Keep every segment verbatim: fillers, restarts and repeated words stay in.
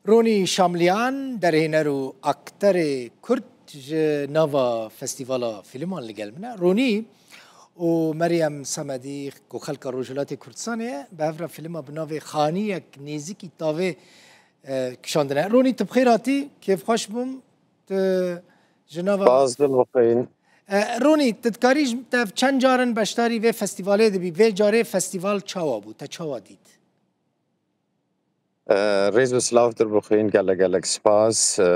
Ronî Şamliyan, derhêner û akterê Kurd ji nava Festîvala Fîlman li gel min e. Ronî û Meryem Semedî ku xelka Rojhilatê Kurdistanê ye, bi hev re fîlma bi navê Xaniyek Nêzîkî Tavê, e, kişandine. Ronî, tu bi xêr hatî, kêfxweş bûm. Tu ji nava Spas, dilxweş. E, Ronî, tu dikarî ji te çend carin beşdarî vê festîvalê dibî? Vê carê festîval çawa bû? Te çawa dît? E, rêz û silav tu bixwîn, gelek gelek spas. E, e,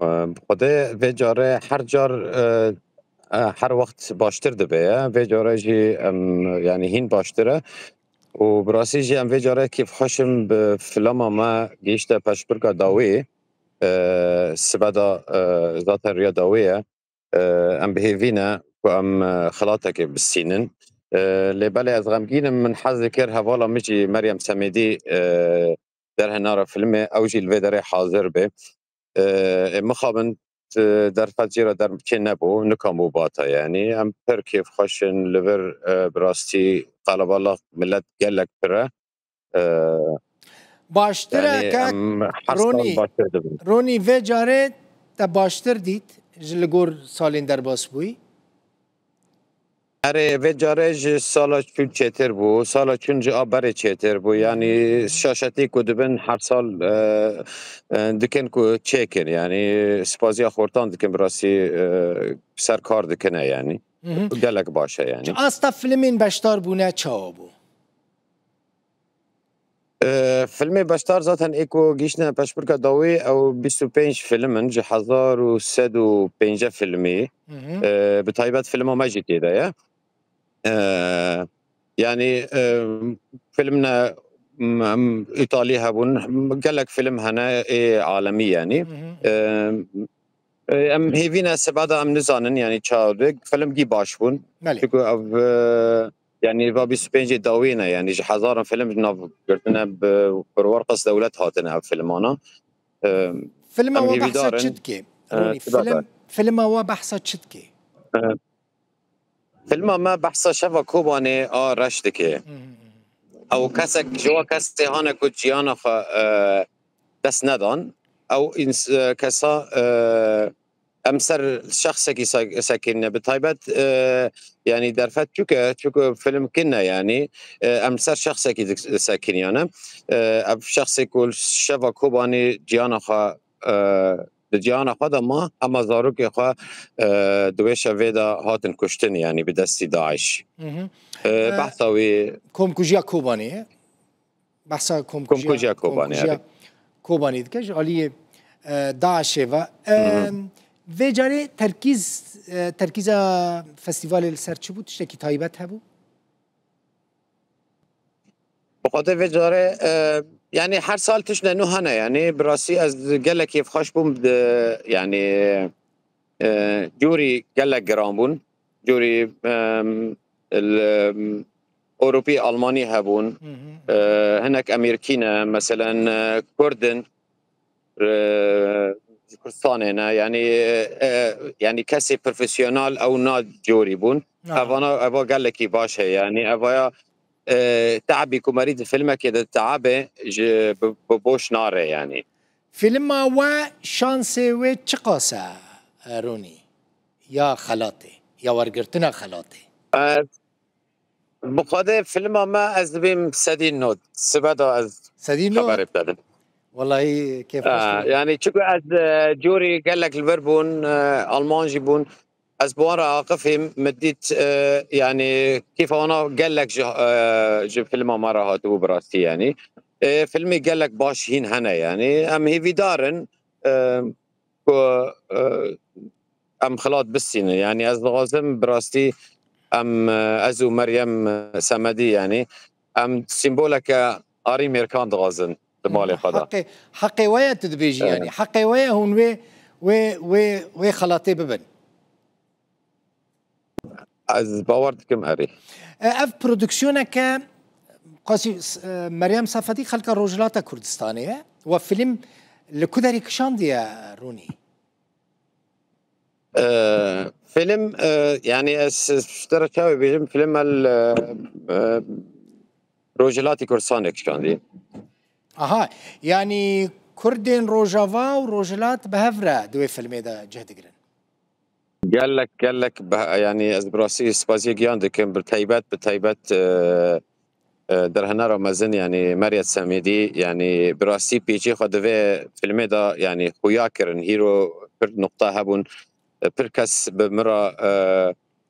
bi Xwedê vê carê her car, e, e, her wext baştir dibe ye. Vê carê jî, em, yanî hîn baştir e. Û bi rastî jî em vê carê kêfxweş in bi filama me gihîşte pêşbirka dawî. E, sibe de, e, zaten riya dawî ye. E, em bi hêvî ne ku em, e, xelatekê bistînin. E, lê belê ez xemgîn im, min hez dikir hevala min jî Meryem Semêdî, e, derhênara filmê, ew jî li vê derê hazir be. E, ê mixabin, e, derfet jê re dermçê nebû, nikam bû bata yanî. Em pir kêfxweş in, li vir, e, bi rastî qelebalix, milet gelek pir e. E, Baştir e, yanî kak em her sal Ronî. Baştir dibin. Ronî, vê carê te baştir dît ji li gor salên derbas bûyî? Erê, vê carê ji sala çûn çêtir bû, sala çûn ji a berê çêtir bû. Yanî şaşetî ku dibin her sal, e, e, dikin ku çêkin. Yanî spaziya xortan dikin, bi rastî, e, ser kar dikine yanî. Hı hı. Gelek baş e yanî. Asta filmên beşdar bûne çawa bû? E, filmê beşdar zaten ê ku gihîştine pêşbirka dawî, ew bîst û pênc film in ji hezar û sed û pêncî filmî. Hı hı. E, bi taybet filma me jî tê de ye. E, yanî, e, film ne, m-, m-, Îtalî hebûn, gelek film hene ê alemî yanî. Hı hı. E, e, em hêvî ne sibe de em nizanin yanî çawa dibe, film gî baş bûn. Belê. Çunku ev, e, yanî va bîst û pêncê dawî ne, yanî ji hezaran film ji nav girtine, bi, bi werqas dewlet hatine ev filmana. E, Filma em we hêvîdar behsa in, çi dike? E, Ronî, sibe film, de. Filma we behsa çi dike? E, Filma me behsa şeva Kobanê a reş dike. Hı hı hı. Ew kesek ji we kesê hane ku ciyana xwe, e, dest nedan. Ew ins-, e, kesa, e, em ser şexsekî se-, sekînine. Bi taybet, e, yanî derfet çûke, çûke film kine yanî, e, em ser şexsekî dik-, sekîniyane. E, ev şexsê ku şeva Kobanê ciyana xwe, e, di ciyana xwe de ma, hema zarokê xwe, e, di wê şevê de hatin kuştin, yanî bi destî DAIŞ. Hı hı. E, E, behsa wî Komkujiya Kobanê ye. Behsa komkujiya, Komkujiya Kobanê, komkujiya erê. Kobanê dike ji aliyê, e, DAIŞê ve. E, Hı hı. Vê carê terkîz, e, terkîza festîvalê li ser çi bû? Tiştekî taybet hebû? Bi xwedê vê carê, e, yanî her sal tiştine nû hene, yanî bi rastî ez gelek kêfxweş bûm, di, yanî, e, cûrî gelek giran bûn. Cûrî, e, li, Ewropî, Almanî hebûn. Hı hı. E, hinek Emerîkî ne, meselen, e, Kurd in. e, ji Kurdistanê ne, yanî, e, yanî kesê profesyonel ew na corî bûn. Aha. Evana, eva gelekî baş e, yanî evaya, e, teabî ku merî di filmekê de teabe ji bi, bi boş nare yanî. Filma we şansê wê çiqas e, e, Ronî? Ya xelatê, ya wergirtina xelatê? E, Bi Xwedê filma me ez dibêm sedî nod. Sibe de ez Sedî nod? Xeberê bidim. Wellahî kêfxweş Ha, bû. Yanî çunku ez, e, corî gelek li vir bûn, e, Alman jî bûn. Ez bi wan re aqifîm, min dît, e, yanî kêfa wana gelek ji, e, ji filma me re hatibû bi rastî yanî. E, filmê gelek baş hîn hene yanî. Em hêvîdar in, e, ku, e, em xilat bistînin. Yanî ez dixwazim bi rastî em, e, ez û Meryem, e, Semedî, yanî em sîmboleke arî mêrkan dixwazin di malê xwe de. Heqê, heqê we ye tu dibêjî, e, yanî. Heqê we ye hûn wê, wê, wê, wê xelatê bibin. Ez bawer dikim erê. E, ev prodüksiyoneke qasî, e, Meryem Sefedî xelka Rojhilata Kurdistanê ye. We film li ku derê kişandiye, Ronî? E, film, e, yanî ez ji te re çawa bêjim, film el, e, e, Rojhilatê Kurdistanê kişandiye. Aha, yanî Kurdên Rojava û Rojhilat bi hev re di wê filmê de cih digirin. Gelek gelek, yanî ez bi rastî spasiya giyan dikim, bi taybet, bi taybet e, e, derhenera mezin, yanî Meryet Semîdî, yanî bi rastî pêçê xwe di vê filmê de yanî xuya kirin. Hîro pir nuqta hebûn, e, pir kes bi min re e,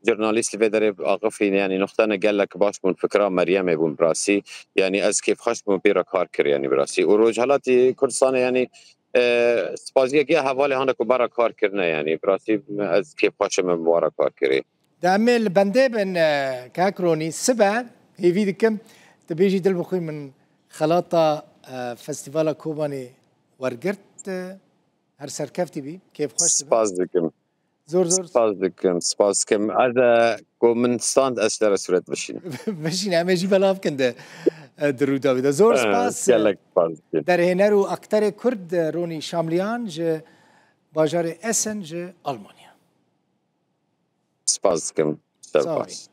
jurnalîst li vê derê axifîn, yanî nuqtene gelek baş bûn, fikra Meryemê bûn bi rastî. Yanî ez kêfxweş bûm pê re kar kir, yanî bi rastî. Û Rojhelatî Kurdistanê, yanî e, spasiya giya hevalê hane ku bara kar kirine, yanî bi rastî ez kêfxweş im bi wara kar kirî. De em ê li bendê bin e, kak Ronî, sibe hêvî dikim tu bêjî dil bi xwe min xelata e, Festîvala Kobanê wergirt, e, her serkeftî bî, kêfxweş dibe. Spas dikim. Zor zor. Spas dikim, spas dikim. Ez e, ku min stand ez ji te re sûret bişînim. Bişîne, em ê jî belav kin de e, di Rûdawê de. Zor spas. Gelek spas dikim. Derhêner û akterê Kurd e, Ronî Şamliyan ji bajarê Essen ji Almanya. Spas dikim. Spas.